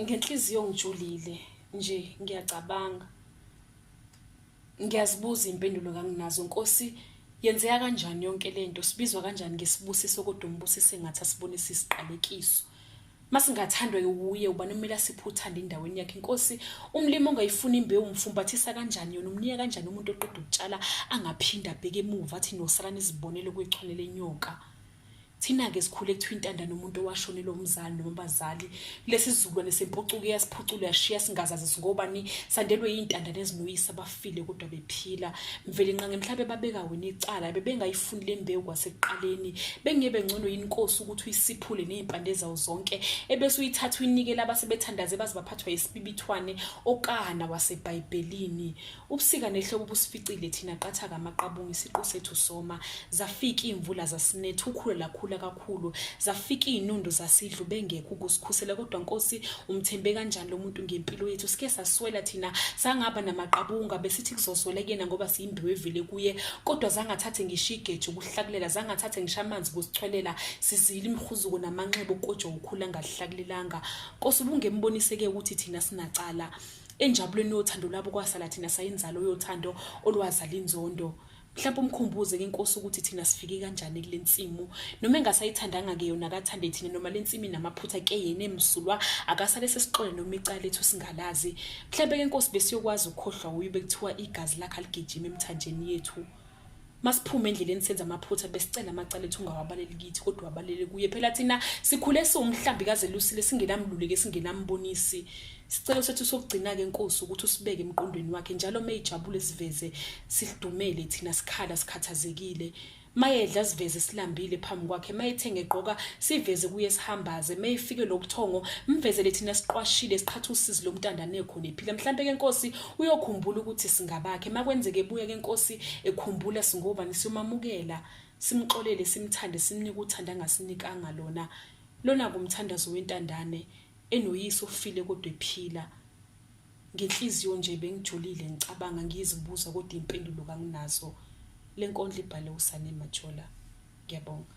Ngenhliziyo ngijulile nje ngiyacabanga. Ngiyazibuza iy'mpendulo kanginazo. Nkosi, yenzeka kanjani yonke le nto? Sibizwa kanjani ngesibusiso kodwa umbusiso engathi asibonisa isiqalekiso? Masingathandwa wuye ubani okumele asiphe uthando endaweni yakhe? Nkosi, umlimi ongayifuni imbewu umfumbathisa kanjani yona? Umnika kanjani umuntu oqeda ukutshala angaphinde abheke emuva athi nosala nizibonele kwechwane lenyoka? Thina-ke sikhule kuthiwa intandane umuntu owashonelwa umzali noma abazali. Kulesi sizukulwane sempucuko eyasiphucula yashiya singazazi singobani, sandelwe yiy'ntandane ezinoyise abafile kodwa bephila. Mvelinqangi mhlabe babeka wena icala, bebengayifuni le mbewu kwasekuqaleni. Bengebe ngcono yini Nkosi ukuthi uyisiphule ney'mpande zawo zonke, ebese uyithatha uyinikele abasebethandaze baze baphathwa yisibibithwane okana waseBhayibhelini. Ubusika nehlobo busificile thina qatha kamaqabunga isiqu sethu soma. Zafika iy'mvula zasinetha ukhula lakhula kakhulu. Zafika iy'nundu zasidla ubengekho ukusikhusela kodwa Nkosi umthembe kanjani lo muntu ngempilo yethu. Sike saswela thina sangaba namaqabunga besithi kuzozwela kuyena ngoba siyimbewu evele kuye kodwa zange athathe ngisho igeja ukuhlakulela zange athathe ngisho amanzi ukusichwelela sizile imihuzuko namanxeba okojwa ukhula angahlakulelanga. Nkosi ubungembonise-ke ukuthi thina sinacala. Enjabulweni yothando lwabo kwasala thina sayinzalo yothando olwazala inzondo. Mhlawumpe umkhumbuze ke Nkosi ukuthi thina sifike kanjani kule nsimu. Noma engasayithandanga ke yona akathande thina noma le nsimu inamaphutha ke yena emsulwa akasale sesixole noma icala lethu singalazi. Mhlawumpe ke Nkosi besiyokwazi ukukhohlwa wuye bekuthiwa igazi lakhe aligijima emithanjeni yethu. Masiphume endleleni senza amaphutha besicela amacala ethu ungawabaleli kithi kodwa wabalele kuye. Phela thina sikhule siwumhlambi kazelusile singenamluleki singenambonisi. Sicelo sethu sokugcina-ke Nkosi ukuthi usibeke emqondweni wakhe njalo meyijabule siveze sidumele thina sikhala sikhathazekile. Mayedla siveze silambile phambi kwakhe, mayethenga egqoka siveze kuye sihambaze, mayefike lobuthongo mvezele thina siqwashile siqhatha usizi lomntandane khona ephila. Mhlampe ke Nkosi uyokhumbula ukuthi singabakhe, makwenzeke ebuya ke Nkosi ekhumbula singobani siyomamukela, simxolele simthande simnike uthando angasinikanga lona. Lona-ke umthandazo wentandane enoyise ofile kodwa ephila. Ngenhliziyo nje bengijulile ngicabanga ngizibuza kodwa iy'mpendulo kanginazo. Le nkondlo ibhale uSane Majola. Ngiyabonga.